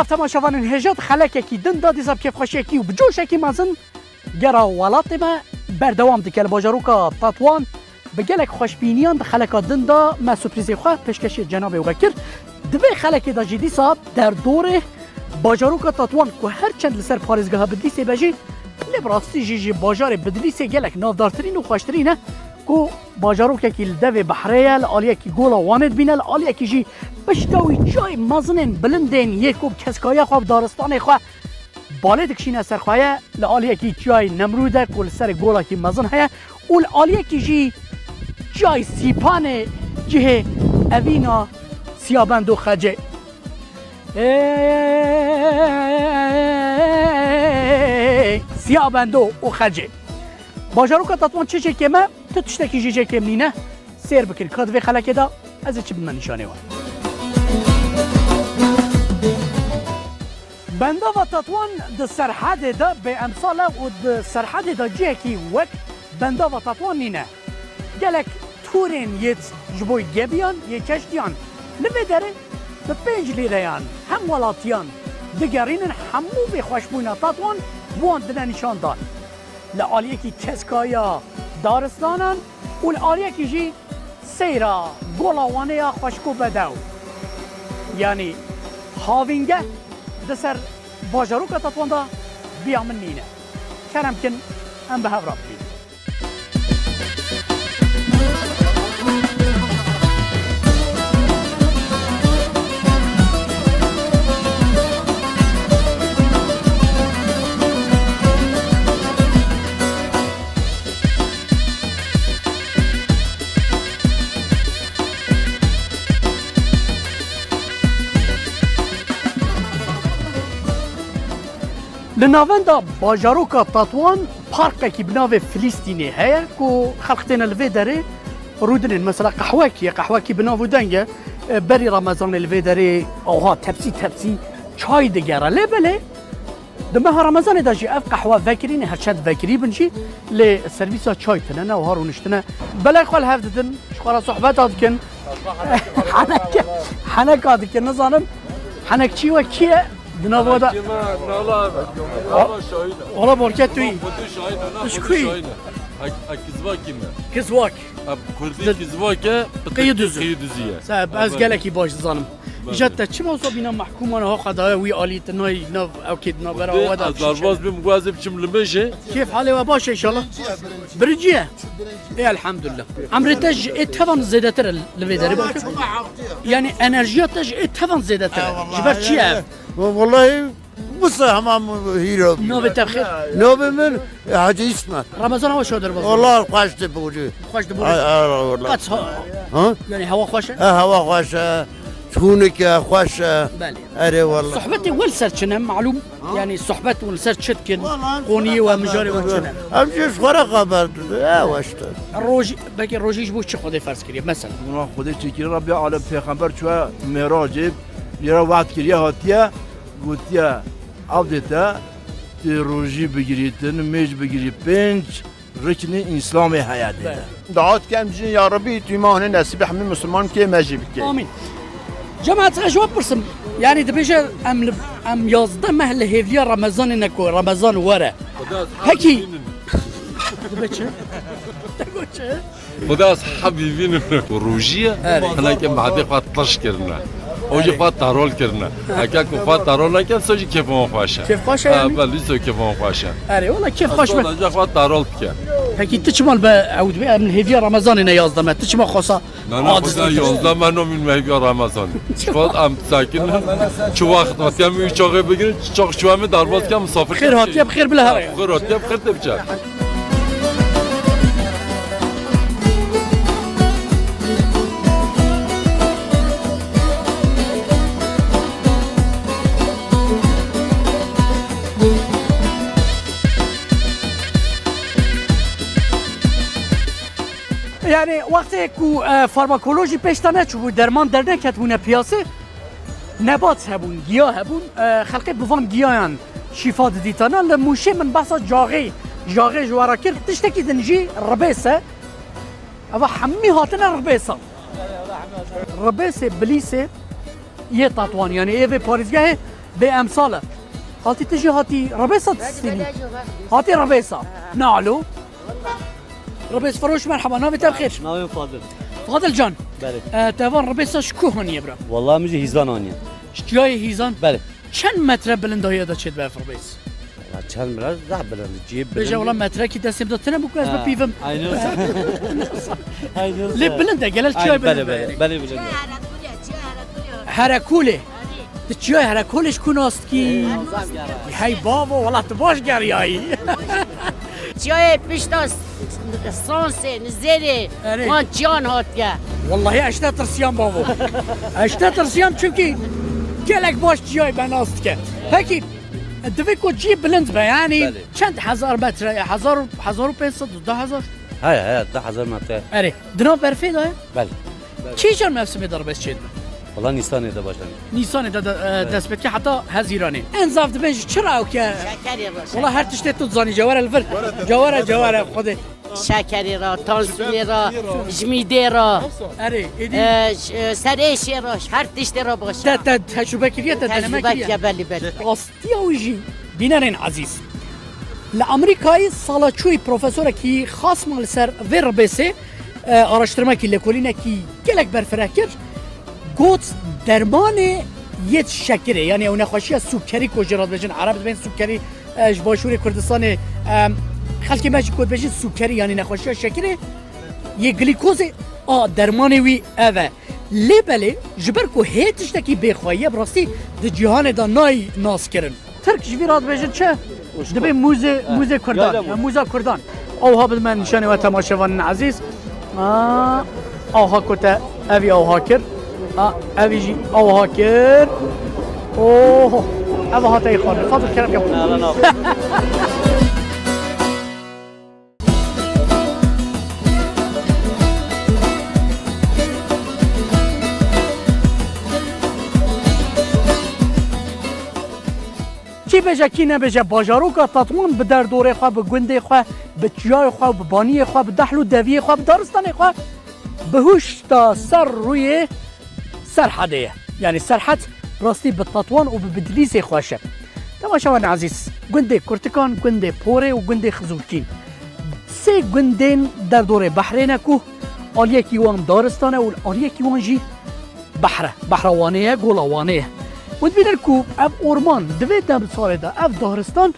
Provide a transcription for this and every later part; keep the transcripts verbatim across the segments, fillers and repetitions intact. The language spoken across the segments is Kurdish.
Temaşevanên hêja, di xelekekî din de dîsa bi kêfxweşiyekî û bi coşekî mezin gera welatê me berdewam dike. Li bajaroka Tetwan bi gelek xweşbîniyan di xeleka din de me surprîzê xwe pêşkêşî cenabê we kir. Di vê xelekê de jî dîsa derdorê bajaroka Tetwan ku her çend li ser parêzgeha Bidlîsê be jî, lê bi rastî jî ji bajarê Bidlîsê gelek navdartirîn û xweştirîn e ku bajarokekî li devê behrê ye, li aliyekî Gola Wanê dibîne, li aliyekî jî pişta wî çiyayê mezinên bilindên yê ku bi keskayiya xwe, bi daristanê xwe balê dikişîne ser xwe ye, li aliyekî çiyayê Nemrûd e ku li serê golekî mezin heye û li aliyekî jî çiyayê Sîpanê cihê evîna Siyabendo Xecê. Ê, Siyabendo û Xecê. Bajaroka Tetwan çi jê kêm e? Tu tiştekî jî jê kêm nîne. Sêr bikin ka di vê xelekê de ez ê çi bime nîşanê we. Bendava Tetwan di Serhedê de bêemsal e û di Serhedê de cihekî wek Bendava Tetwan nîne. Gelek tûrên yêt ji bo gebiyan yê keştiyan li vê derê bi pênc lîreyan hemwelatiyan digerînin, hemû vê xweşbûna Tetwan bi wan dine nîşandan. Li aliyekî keskayiya daristanan û li aliyekî jî seyra Gola Wanê ya xweşik û bedew. Yanî havîngeh di ser bajaroka Tetwan de biya min nîne. Kerem kin em bi hev re bibînin. Li navenda bajaroka Tetwan parkekî bi navê Filîstînê heye ku xelk têne li vê derê rûdinên. Mesela qehwekî ye, qehwekî bi nav û deng e. E, berî Remezanê li vê derê aha tepsî tepsî çay digere. Lê belê di meha Remezanê de jî ev qehwe vekirî ne, her çend vekirî bin jî lê servîsa çay tine ne, wiha rûniştine. Belê xwe li hev didin, ji xwe re sohbeta dikin. Heneke, heneka dikin, nizanim. Henek çî we kî ye? Di nav we de. Kî me, nala, nala şahîd e. Wala borke tu yî. Xwedê şahîd e, ne, Xwedê şahîd e. Ek, ek kizvakî me. Kizwak. Em Kurdî kizvak e, pitik Qeyî Duzî. Qeyî Duzî ye. Se, ez gelekî baş dizanim. Belê. Îja te çima wisa bîna mehkûman ha xwe daye wî alî, tu nayî nav ewkê di navbera we de bişîşe? Xwedê ez derbas bîm, ku ez ê biçim limêjê. Kêf halê we baş e înşallah. Birincî ye. Ê, elhamdulillah. Emrê te ji ê tevan zêdetir e li vê derê, baş e? Yanî enerjiya te ji ê tevan zêdetir e. Ji ber çi ye ev? Wallahî wisa hema hîro. Navê te bi xêr? Navê min, e, Hacı İsmet. Ramazan, hewa şo derbas. Wallahî xweş diborî. Xweş diborî. Ay, ay, wallahî. Qet ha-, Ha? Yanî hewa xweş e? Ha, hewa xweş e. Hûnik e, xweş e. Belê. Erê, wallahî. Sohbetê we li ser çi ne, malûm? Ha? Yanî sohbet we li ser çi dikin? Wallahî, qoniyê we, mijarê we çi ne? Em jî ji xwe re xeber didin. Ya, weş e. Rojî, belkî rojî ji bo çi Xwedê ferz kiriye, mesela? Wala Xwedê çêkiriye, Rebbê Alem pêxember çûye mêracê, lê re weht kiriye hatiye, gotiye, Evdê te, tu rojî bigirî, tu nimêj bigirî, pênc riknê Îslamê heye dê. Bele. Dua dikim jî, ya Rebî, tu îma hûnê nesîbê hemî misilman bikê, me jî bikê. Amîn. Cemaat, ez ji we bipirsim. Yanî dibêje em li, em yazdeh meh li hêviya Remezanê ne ku Remezan were. Pekî. Dibe çi? Te got çi? Xuda ez hebî vînim. Rojî ye, Erê. Hinekê madê xwe tiş kirine. O jî xwe tarol kirine. Heke ku xwe tarol neke, so jî kêfa wan xweş e. Kêf xweş e Ha, yanî? Belê, so kêfa wan xweş e. Erê, wala kêf xweş be. Sadece xwe tarol dike. Pekî tu çima li be ew dibê, em li hêviya Remezanê ne yazdeh me, tu çima xwesa Na, na, aciz xweda bikir? Yazdeh me nomîn me hêviya Remezanê. Xwed em sakinin, çi wext hatiye em wî çaxê bigirin, çi çax çû em ê derbas kem misafir Xêr hatiye, bi xêr bila here. Xêr hatiye, bi xêr tê biçe. Yani wextê ku, e, farmakolojî pêş de neçûbû, derman derneketibûne piyasê, nebat hebûn, giya hebûn, e, xelkê bi van giyayan şîfa didîtana. Li Mûşê min behsa caxê, caxê ji we re kir, tiştekî din jî ribês e. Eva hemî hatine ribêsan. Ribêsê Bilîsê yê Tetwan, yani ê vê parêzgehê Vê emsal e. Xaltî, tu jî hatî Rebêsa distînî? Hatî Rebêsa. Ne alo? Rebês Firoş, merheba, navê te bi xêr? Navê Fadil. Fadil can. Belê. E, te van Rebêsa ji ku haniye bira? Wala min ji Hîzan aniye. Ji çiyayê Hîzan? Belê. Çend metre bilindahiya de çêdibe ev Rebês? Wala çend biraz daha bilind, cihê bilind. Bêje wala metrekî destê min de tune bû ku ez bipîvim. Aynı olsun. Aynı olsun. Lê bilind e, gelek çiyayê bilind e. Belê, belê, belê bilind e. Herekulê. Di çiyayê Herekolê ji ku nas dikî? Hey bavo, wala tu baş geriyayî. Çiyayê pişta s-, sansê, nizêrê, erê, wan çiyan hatiye. Wallahî ez ji te tirsiyan bavo. Ez ji te tirsiyan, çimkî gelek baş çiyayê me nas dike. Pekî, divê ku cî bilind be, yanî belê, çend hezar metre ye? Hezar, hezar û pênc sed, du hezar? Heye, heye, du hezar metre. Erê, di nav berfê de ye? Belê. Kîjan mevsimê de Rebês çêdibe? Wala Nîsanê de başlanî. Nîsanê de, de, e, evet, dest pê dike heta Hezîranê. En zaf dibên ji çi re ew ke? Şekerê re. Wala her tiştê tu dizanî, cewere li vir. Cewere, cewere, Xwedê. Şekerê re, tansiyonê re, ji mîdê re. Erê, êdî. E, ş-, e, serêşê re, her tiştê re baş e. Te, te tecrube kiriye, te deneme kiriye? Tecrube kiriye, belê, belê. Rastiya wî jî, bînerên ezîz, li Amerîkayê sala çûyî profesorekî xas ma li ser vê Rebêsê, e, araştirmekî, lêkolînekî gelek berfireh kir. Got, dermanê yê şekirê, yanî ew nexweşiya sûkerî ku jê re dibêjin, Ereb dibên sûkerî, e, ji Başûrê Kurdistanê, e, xelkê me jî ku dibêjin sûkerî, yanî nexweşiya şekirê, yê glîkozê, a dermanê wî ev e. Lê belê, ji ber ku hê tiştekî bêxweyî ye, bi rastî di cîhanê de nayî naskirin. Tirk ji vî re dibêjin çi? Uşku. Dibê mûzê, eh, mûzê Kurdan, yayla mûz, ya mûza Kurdan. Awha bidime nîşanê we temaşevanên ezîz. A, awha ku te evî awha kir. A, evî jî awha kir. Oho. Ev hate xwarin. Fadil kerem ke. Na, na, na. Kî bêje, kî nebêje, bajaroka Tetwan bi derdorê xwe, bi gundê xwe, bi çiyayê xwe, bi baniyê xwe, bi dehl û deviyê xwe, bi daristanê xwe, bi huşta ser rûyê Serhedê ye. Yanî Serhed rastî bi Tetwan û bi Bidlîsê xweş e. Temaşevan ezîz, gundê Kurtikan, gundê Porê û gundê Xizûrkîn. Sê gundên derdorê behrê ne ku aliyekî wan daristan e û aliyekî wan jî behr e. Behra Wanê ye, gola Wanê ye. Hûn dibînin ku ev orman di vê demsalê de, ev daristan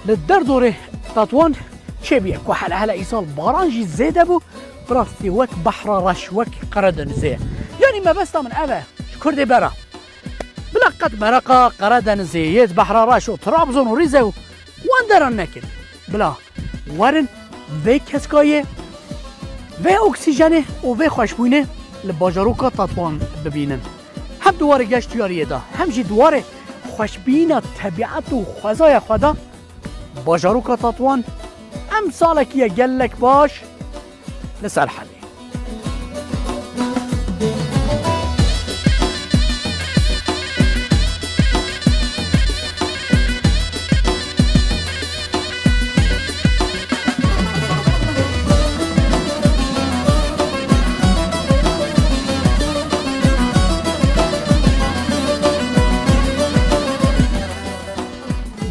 li derdorê Tetwan çêbûye ku hele hele îsal baran jî zêde bû, bi rastî wek Behra Reş, wek Qeredenizê ye. Yanî mebesta min ev e, ji Kurdê bera. Bila qet mereqa Qeredenizê yê, Behra Reş û Trabzon û Rîze û wan deran nekin. Bila werin vê keskayê, vê oksîjenê û vê xweşbûnê li bajaroka Tetwan bibînin. Hem di warê geştiyariyê de, hem jî di warê xweşbîna tebîet û xwezaya xwe de bajaroka Tetwan emsalekî ye gelek baş li Serhedê.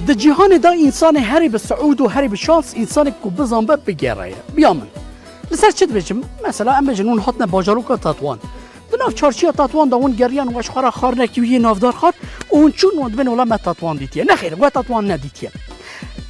Di cîhanê de însanê herî bi siûd û herî bi şans, însanek ku bizan be, bigere ye. Biya min. Li ser çi dibêjim? Mesela em bêjin hûn hatine bajaroka Tetwan. Di nav çarşiya Tetwan de hûn geriyan, we ji xwe re xwarinekî wî yê navdar xwar û hûn çûn, hûn dibên wela me Tetwan dîtiye. Nexêr, we Tetwan nedîtiye.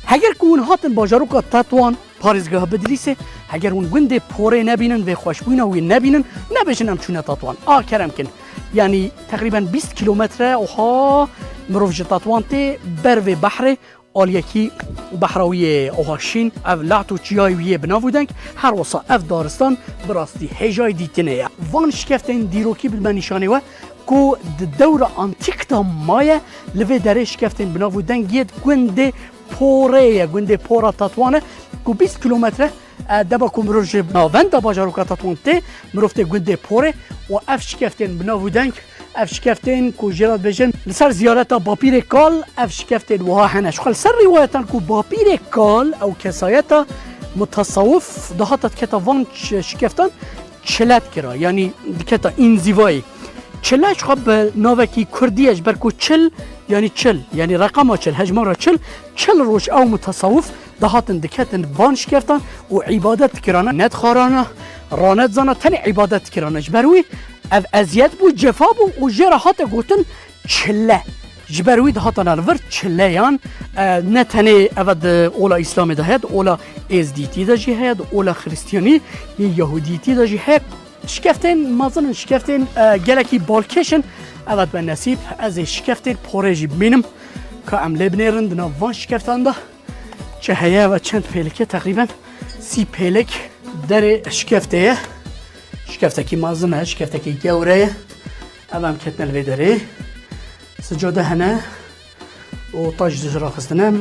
Heger ku hûn hatin bajaroka Tetwan, parêzgeha Bidlîsê, heger hûn gundê Porê nebînin, vê xweşbûna wî nebînin, nebêjin em çûne Tetwan. A kerem kin. Yanî teqrîben bîst kîlometre oha mirov ji Tetwan tê ber vê behrê. Aliyekî behra wî yê oha şîn, ev leht û çiyayê wî yê bi nav û deng, her wisa ev daristan bi rastî hêjayî dîtinê ye. Van şikeftên dîrokî bidime nîşanê we ku di dewra antîk de maye, li vê derê şikeftên bi nav û deng yê gundê Porê ye, gundê Pora Tetwan e ku bîst kîlometre, e, deba ku mirov ji navenda bajaroka Tetwan tê, mirov tê gundê Porê û ev şikeftên bi nav û deng Ev şikeftên ku jê re dibêjin li ser ziyareta Bapîrê Kal, ev şikeftên wiha hene. Ji xwe li ser rîwayetan ku Bapîrê Kal ew kesayeta mutasawif dihata diketa van ş-, şikeftan çile dikira, yanî diketa înzîvayê. Çile ji xwe bi navekî kurdî ye, ji ber ku çil, yanî çil, yanî reqema çil, hejmara çil, çil roj ew mutasawif dihatin diketin van şikeftan û îbadet dikirana, nedixwarana, ranedzana, tenê îbadet dikirana. Ji ber wî ev eziyet bû, cefa bû û jê re hate gotin çile. Ji ber wî dihatana li vir çileyan, e, ne tenê eve di ola Îslamê de heye, di ola Êzdîtî de jî heye, di ola Xiristiyanî, yê Yahudîtî de jî heye. Şikeftên mezin in, şikeftên, e, gelekî balkêş in. Evet, be nesîb, ez ê şikeftên porê jî bimînim ka em lê binêrin di nav van şikeftan de. Çi heye ve çend pêlike, teqrîben sî pêlik derê şikeftê ye. Şikeftekî mezin e, şikeftekî gewre ye. Ev em ketine li vê derê. Sicade hene. û taş diraxistine.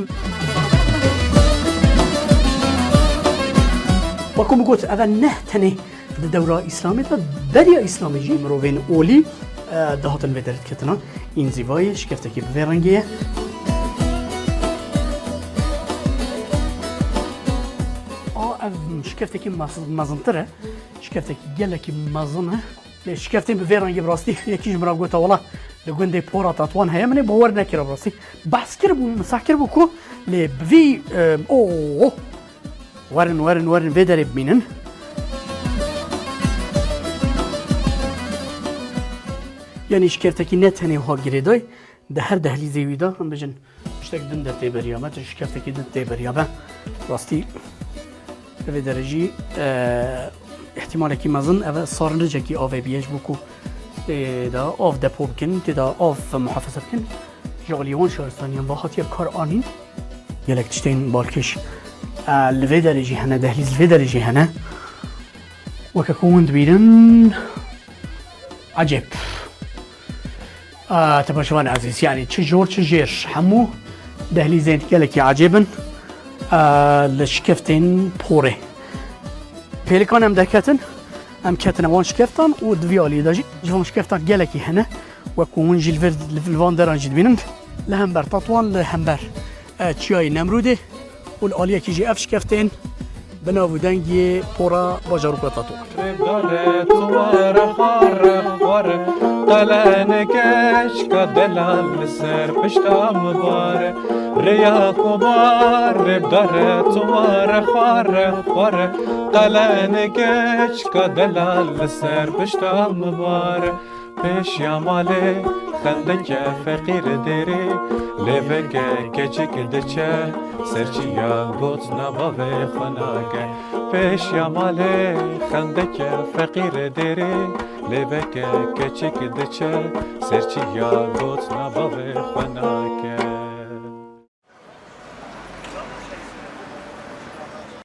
Wekî min got, eve ne tenê di dewra Îslamê de, beriya Îslamê jî mirovên olî, e, dihatin vê derê diketina. Înzîvayê şikeftekî bi vê rengê ye. A, ev şikeftekî mez-, mezintir e. Şikeftekî gelekî mezin e. Lê şikeftên bi vê rengî bi rastî yekî ji min re gote, wela li gundê Pora Tetwan heye, min ê bawer nekira bi rastî. Behs kiribû, min seh kiribû ku lê bi vî, e, oh, werin, werin, werin vê derê bimînin. Yanî şikeftekî ne tenê wiha girêdayî, di her dehlîzê wî de, em bijin, tiştek din de tê beriya me, tu şikeftekî din tê beriya me. Rastî, li vê derê jî, e, îhtimalekî mezin ev e sarnicekî avê bîye, ji bo ku tê de av depo bikin, tê de av muhafaza bikin. Ji alî wan şaristaniyan ve hatiye kar anîn. Gelek tiştên balkêş, e, li vê derê jî hene, dehlîz li vê derê jî hene. Weke ku hûn dibînin, ecêb. A, temaşevan ezîz, yanî çi jor çi jêr, hemû dehlîzên gelekî ecêb in, a, li şikeftên porê. Pêlikan em derketin, em ketine van şikeftan û di vî aliyê de jî ji van şikeftan gelekî hene, wek ku hûn jî li vir, li van deran jî dibînin, li hember Tetwan, li hember e, Çiyayê Nemrûdê û li aliyekî jî ev şikeftên bi nav û dengê pora bajarokê Tetwan. Rêbdare tu were xwar, xwar, qelene keçka delal li ser pişta min bar. Rêya ku bar, rêbdare tu were xwar, xwar, qelene keçka delal li ser pişta min bar. Pêşiya malê xendeke feqîr dêrê, lêveke keçik diçe, ser çiya gotina bavê xwe nake. Pêşiya malê xendeke feqîr dêrê, lêveke keçik diçe, ser çiya gotina bavê xwe nake.